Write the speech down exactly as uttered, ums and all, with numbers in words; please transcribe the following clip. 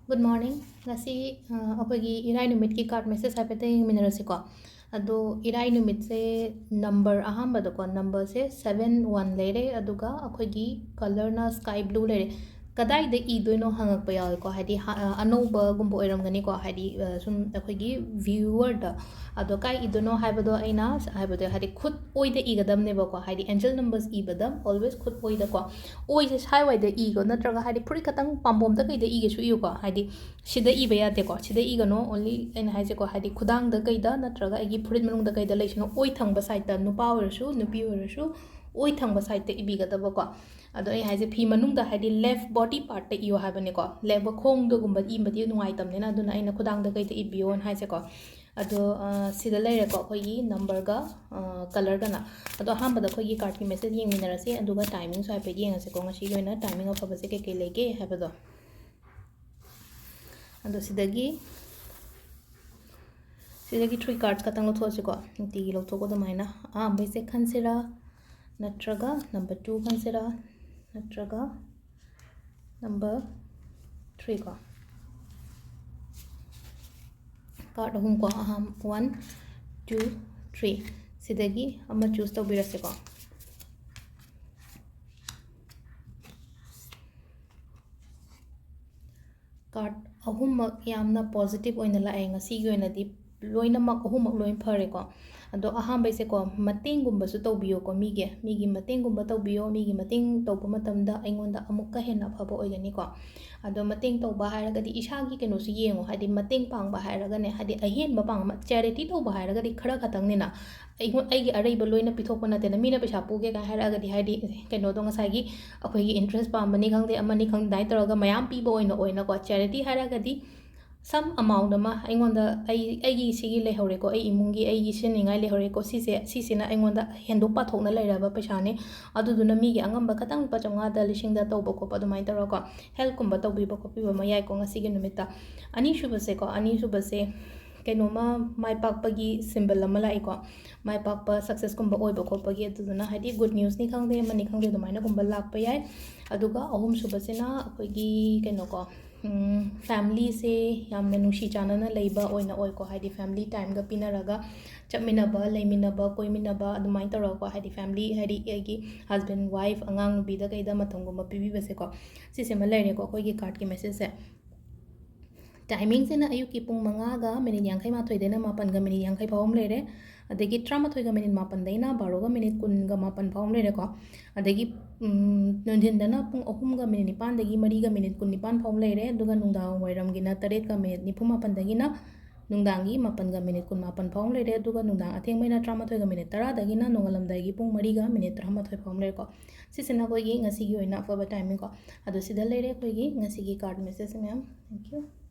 Good morning. ꯉꯁꯤ ꯑ, ꯑꯩꯈꯣꯏꯒꯤ ꯏꯔꯥꯏ ꯅꯨꯃꯤꯠꯀꯤ card message ꯍꯥꯏꯐꯦꯠꯇꯪ ꯌꯦꯡꯃꯤꯟꯅꯔꯁꯤꯀꯣ꯫ ꯑꯗꯣ ꯏꯔꯥꯏ ꯅꯨꯃꯤꯠꯁꯦ number ꯑꯍꯥꯟꯕꯗꯀꯣ, numberꯁꯦ seven one ꯂꯩꯔꯦ, ꯑꯗꯨꯒ ꯑꯩꯈꯣꯏꯒꯤ colourꯅ sky blue ꯂꯩꯔꯦ꯫ ꯀꯗꯥꯏꯗ ꯏꯗꯣꯏꯅꯣ ꯍꯪꯉꯛꯄ ꯌꯥꯎꯋꯦꯀꯣ, ꯍꯥꯏꯗꯤ ꯍꯥ- ꯑ, ꯑꯅꯧꯕꯒꯨꯝꯕ ꯑꯣꯏꯔꯝꯒꯅꯤꯀꯣ, ꯍꯥꯏꯗꯤ ꯑ, ꯁꯨꯝ ꯑꯩꯈꯣꯏꯒꯤ viewerꯗ꯫ ꯑꯗꯣ ꯀꯥꯏ ꯏꯗꯣꯏꯅꯣ ꯍꯥꯏꯕꯗꯣ ꯑꯩꯅ ꯍꯥꯏꯕꯗꯣ, ꯍꯥꯏꯗꯤ ꯈꯨꯠ ꯑꯣꯏꯗ ꯏꯒꯗꯕꯅꯦꯕꯀꯣ, ꯍꯥꯏꯗꯤ angel numbers ꯏꯕꯗ always ꯈꯨꯠ ꯑꯣꯏꯗꯀꯣ꯫ ꯑꯣꯏꯁꯦ ꯁ꯭ꯋꯥꯏꯋꯥꯏꯗ ꯏꯒꯣ, ꯅꯠꯇ꯭ꯔꯒ ꯍꯥꯏꯗꯤ ꯐꯨꯔꯤꯠ ꯈꯛꯇꯪ ꯄꯥꯝꯕꯣꯝꯗ ꯀꯩꯗ ꯏꯒꯦꯁꯨ ꯏꯌꯨꯀꯣ, ꯍꯥꯏꯗꯤ ꯁꯤꯗ ꯏꯕ ꯌꯥꯗꯦꯀꯣ, ꯁꯤꯗ ꯏꯒꯅꯣ꯫ Only ꯑꯩꯅ ꯍꯥꯏꯁꯦꯀꯣ, ꯍꯥꯏꯗꯤ ꯈꯨꯗꯥꯡꯗ ꯀꯩꯗ ꯅꯠꯇ꯭ꯔꯒ ꯑꯩꯒꯤ ꯐꯨꯔꯤꯠ ꯃꯅꯨꯡꯗ ꯀꯩꯗ ꯂꯩꯁꯅꯣ, ꯑꯣꯏ ꯊꯪꯕ sideꯇ, ꯅꯨꯄꯥ ꯑꯣꯏꯔꯁꯨ ꯅꯨꯄꯤ ꯑꯣꯏꯔꯁꯨ ꯑꯣꯏ ꯊꯪꯕ sideꯇ ꯏꯕꯤꯒꯗꯕꯀꯣ꯫ ꯑꯗꯣ ꯑꯩ ꯍꯥꯏꯁꯦ ꯐꯤ ꯃꯅꯨꯡꯗ, ꯍꯥꯏꯗꯤ left body partꯇ ꯏꯌꯣ ꯍꯥꯏꯕꯅꯦꯀꯣ, left ꯈꯣꯡꯗꯒꯨꯝꯕ ꯏꯕꯗꯤ ꯅꯨꯡꯉꯥꯏꯇꯕꯅꯤꯅ, ꯑꯗꯨꯅ ꯑꯩꯅ ꯈꯨꯗꯥꯡꯗ ꯀꯩꯗ ꯏꯕꯤꯌꯣꯅ ꯍꯥꯏꯁꯦꯀꯣ꯫ ꯑꯗꯣ ꯑ, ꯁꯤꯗ ꯂꯩꯔꯦꯀꯣ ꯑꯩꯈꯣꯏꯒꯤ numberꯒ colourꯒꯅ꯫ ꯑꯗꯣ ꯑꯍꯥꯟꯕꯗ ꯑꯩꯈꯣꯏꯒꯤ cardꯀꯤ message ꯌꯦꯡꯃꯤꯟꯅꯔꯁꯦ, ꯑꯗꯨꯒ timingꯁꯨ ꯍꯥꯏꯐꯦꯠ ꯌꯦꯡꯉꯁꯦꯀꯣ, ꯉꯁꯤꯒꯤ ꯑꯣꯏꯅ timing ꯑꯐꯕꯁꯦ ꯀꯩꯀꯩ ꯂꯩꯒꯦ ꯍꯥꯏꯕꯗꯣ꯫ ꯑꯗꯣ ꯁꯤꯗꯒꯤ ꯁꯤꯗꯒꯤ three cards ꯈꯛꯇꯪ ꯂꯧꯊꯣꯛꯑꯁꯤꯀꯣ, ꯅꯨꯡꯇꯤꯒꯤ ꯂꯧꯊꯣꯛꯄ ꯑꯗꯨꯃꯥꯏꯅ꯫ ꯑꯍꯥꯟꯕꯩꯁꯦ ꯈꯟꯁꯤꯔꯥ, ꯅꯠꯇ꯭ꯔꯒ number two ꯈꯟꯁꯤꯔꯥ, ꯅꯠꯇ꯭ꯔꯒ number three ꯀꯣ꯫ Card ꯑꯍꯨꯝ ꯀꯣ, ꯑꯍꯥꯟ one, two, three꯫ ꯁꯤꯗꯒꯤ ꯑꯃ choose ꯇꯧꯕꯤꯔꯁꯤꯀꯣ꯫ Card ꯑꯍꯨꯝꯃꯛ ꯌꯥꯝꯅ positive ꯑꯣꯏꯅ ꯂꯥꯛꯑꯦ ꯉꯁꯤꯒꯤ ꯑꯣꯏꯅꯗꯤ, ꯂꯣꯏꯅꯃꯛ ꯑꯍꯨꯝꯃꯛ ꯂꯣꯏ ꯐꯔꯦꯀꯣ꯫ ꯑꯗꯣ ꯑꯍꯥꯟꯕꯩꯁꯦꯀꯣ, ꯃꯇꯦꯡꯒꯨꯝꯕꯁꯨ ꯇꯧꯕꯤꯌꯣꯀꯣ, ꯃꯤꯒꯤ ꯃꯤꯒꯤ ꯃꯇꯦꯡꯒꯨꯝꯕ ꯇꯧꯕꯤꯌꯣ꯫ ꯃꯤꯒꯤ ꯃꯇꯦꯡ ꯇꯧꯕ ꯃꯇꯝꯗ ꯑꯩꯉꯣꯟꯗ ꯑꯃꯨꯛꯀ ꯍꯦꯟꯅ ꯑꯐꯕ ꯑꯣꯏꯒꯅꯤꯀꯣ꯫ ꯑꯗꯣ ꯃꯇꯦꯡ ꯇꯧꯕ ꯍꯥꯏꯔꯒꯗꯤ ꯏꯁꯥꯒꯤ ꯀꯩꯅꯣꯁꯨ ꯌꯦꯡꯉꯣ, ꯍꯥꯏꯗꯤ ꯃꯇꯦꯡ ꯄꯥꯡꯕ ꯍꯥꯏꯔꯒꯅꯦ, ꯍꯥꯏꯗꯤ ꯑꯍꯦꯟꯕ ꯄꯥꯡꯕ, charity ꯇꯧꯕ ꯍꯥꯏꯔꯒꯗꯤ ꯈꯔ ꯈꯛꯇꯪꯅꯤꯅ, ꯑꯩꯉꯣꯟ ꯑꯩꯒꯤ ꯑꯔꯩꯕ ꯂꯣꯏꯅ ꯄꯤꯊꯣꯛꯄ ꯅꯠꯇꯦꯅ꯫ ꯃꯤꯅ ꯄꯩꯁꯥ ꯄꯨꯒꯦ ꯀꯥꯏꯅ ꯍꯥꯏꯔꯛꯑꯒꯗꯤ, ꯍꯥꯏꯗꯤ ꯀꯩꯅꯣꯗꯣ, ꯉꯁꯥꯏꯒꯤ ꯑꯩꯈꯣꯏꯒꯤ interest ꯄꯥꯝꯕꯅꯤ ꯈꯪꯗꯦ, ꯑꯃꯅꯤ ꯈꯪꯗꯦ, ꯑꯗꯨꯃꯥꯏꯅ ꯇꯧꯔꯒ ꯃꯌꯥꯝ ꯄꯤꯕ ꯑꯣꯏꯅ ꯑꯣꯏꯅꯀꯣ꯫ Charity ꯍꯥꯏꯔꯒꯗꯤ some amount ꯑꯃ ꯑꯩꯉꯣꯟꯗ, ꯑꯩ ꯑꯩꯒꯤ ꯁꯤꯒꯤ ꯂꯩꯍꯧꯔꯦꯀꯣ, ꯑꯩ ꯏꯃꯨꯡꯒꯤ ꯑꯩꯒꯤ ꯁꯤꯖꯤꯟꯅꯅꯤꯡꯉꯥꯏ ꯂꯩꯍꯧꯔꯦꯀꯣ, ꯁꯤꯁꯦ ꯁꯤꯁꯤꯅ ꯑꯩꯉꯣꯟꯗ ꯍꯦꯟꯗꯣꯛ ꯄꯥꯊꯣꯛꯅ ꯂꯩꯔꯕ ꯄꯩꯁꯥꯅꯦ, ꯑꯗꯨꯗꯨꯅ ꯃꯤꯒꯤ ꯑꯉꯝꯕ ꯈꯇꯪ ꯂꯨꯄꯥ ꯆꯥꯝꯃꯉꯥꯗ ꯂꯤꯁꯤꯡꯗ ꯇꯧꯕ ꯈꯣꯠꯄ ꯑꯗꯨꯃꯥꯏꯅ ꯇꯧꯔꯒꯀꯣ, help ꯀꯨꯝꯕ ꯇꯧꯕꯤꯕ ꯈꯣꯠꯄꯤꯕ ꯑꯃ ꯌꯥꯏꯀꯣ ꯉꯁꯤꯒꯤ ꯅꯨꯃꯤꯠꯇ꯫ ꯑꯅꯤꯁꯨꯕꯁꯦꯀꯣ, ꯑꯅꯤꯁꯨꯕꯁꯦ ꯀꯩꯅꯣꯝꯃ ꯃꯥꯏ ꯄꯥꯛꯄꯒꯤ symbol ꯑꯃ ꯂꯥꯛꯏꯀꯣ, ꯃꯥꯏ ꯄꯥꯛꯄ successꯀꯨꯝꯕ ꯑꯣꯏꯕ ꯈꯣꯠꯄꯒꯤ꯫ ꯑꯗꯨꯗꯨꯅ ꯍꯥꯏꯗꯤ good newsꯅꯤ ꯈꯪꯗꯦ, ꯑꯃꯅꯤ ꯈꯪꯗꯦ, ꯑꯗꯨꯃꯥꯏꯅꯒꯨꯝꯕ ꯂꯥꯛꯄ ꯌꯥꯏ꯫ ꯑꯗꯨꯒ ꯑꯍꯨꯝꯁꯨꯕꯁꯤꯅ ꯑꯩꯈꯣꯏꯒꯤ ꯀꯩꯅꯣꯀꯣ, familyꯁꯦ ꯌꯥꯝꯅ ꯅꯨꯡꯁꯤ ꯆꯥꯟꯅꯅ ꯂꯩꯕ ꯑꯣꯏꯅ ꯑꯣꯏꯀꯣ, ꯍꯥꯏꯗꯤ family timeꯒ ꯄꯤꯅꯔꯒ ꯆꯠꯃꯤꯟꯅꯕ, ꯂꯩꯃꯤꯟꯅꯕ, ꯀꯣꯏꯃꯤꯟꯅꯕ ꯑꯗꯨꯃꯥꯏꯅ ꯇꯧꯔꯒꯀꯣ, ꯍꯥꯏꯗꯤ family ꯍꯥꯏꯗꯤ ꯑꯩꯒꯤ husband, wife, ꯑꯉꯥꯡ ꯅꯨꯄꯤꯗ ꯀꯩꯗ ꯃꯇꯝꯒꯨꯝꯕ ꯄꯤꯕꯤꯕꯁꯦꯀꯣ꯫ ꯁꯤꯁꯤꯃ ꯂꯩꯔꯦꯀꯣ ꯑꯩꯈꯣꯏꯒꯤ cardꯀꯤ messageꯁꯦ꯫ Timingꯁꯤꯅ ꯑꯌꯨꯛꯀꯤ ꯄꯨꯡ ꯃꯉꯥꯒ ꯃꯤꯅꯤꯠ ꯌꯥꯡꯈꯩ ꯃꯥꯊꯣꯏꯗꯩꯅ ꯃꯥꯄꯟꯒ ꯃꯤꯅꯤꯠ ꯌꯥꯡꯈꯩ ꯐꯥꯎ ꯑꯃ ꯂꯩꯔꯦ꯫ ꯑꯗꯒꯤ ꯇꯔꯥꯃꯥꯊꯣꯏꯒ ꯃꯤꯅꯤꯠ ꯃꯥꯄꯟꯗꯩꯅ ꯕꯥꯔꯣꯒ ꯃꯤꯅꯤꯠ ꯀꯨꯟꯒ ꯃꯥꯄꯟ ꯐꯥꯎ ꯑꯃ ꯂꯩꯔꯦꯀꯣ꯫ ꯑꯗꯒꯤ ꯅꯨꯡꯊꯤꯟꯗꯅ ꯄꯨꯡ ꯑꯍꯨꯝꯒ ꯃꯤꯅꯤꯠ ꯅꯤꯄꯥꯟꯗꯒꯤ ꯃꯔꯤꯒ ꯃꯤꯅꯤꯠ ꯀꯨꯟꯅꯤꯄꯥꯟ ꯐꯥꯎ ꯑꯃ ꯂꯩꯔꯦ꯫ ꯑꯗꯨꯒ ꯅꯨꯡꯗꯥꯡ ꯋꯥꯏꯔꯝꯒꯤꯅ ꯇꯔꯦꯠꯀ ꯃꯤꯅꯤꯠ ꯅꯤꯐꯨ ꯃꯥꯄꯟꯗꯒꯤꯅ ꯅꯨꯡꯗꯥꯡꯒꯤ ꯃꯥꯄꯟꯒ ꯃꯤꯅꯤꯠ ꯀꯨꯟ ꯃꯥꯄꯟ ꯐꯥꯎ ꯑꯃ ꯂꯩꯔꯦ꯫ ꯑꯗꯨꯒ ꯅꯨꯡꯗꯥꯡ ꯑꯊꯦꯡꯕꯩꯅ ꯇꯔꯥꯃꯥꯊꯣꯏꯒ ꯃꯤꯅꯤꯠ ꯇꯔꯥꯗꯒꯤꯅ ꯅꯣꯡꯉꯥꯜꯂꯝꯗꯥꯏꯒꯤ ꯄꯨꯡ ꯃꯔꯤꯒ ꯃꯤꯅꯤꯠ ꯇꯔꯥꯃꯥꯊꯣꯏ ꯐꯥꯎ ꯑꯃ ꯂꯩꯔꯦꯀꯣ꯫ ꯁꯤꯁꯤꯅ ꯑꯩꯈꯣꯏꯒꯤ ꯉꯁꯤꯒꯤ ꯑꯣꯏꯅ ꯑꯐꯕ timingꯀꯣ꯫ ꯑꯗꯣ ꯁꯤꯗ ꯂꯩꯔꯦ ꯑꯩꯈꯣꯏꯒꯤ ꯉꯁꯤꯒꯤ card message ꯃꯌꯥꯝ꯫ Thank you꯫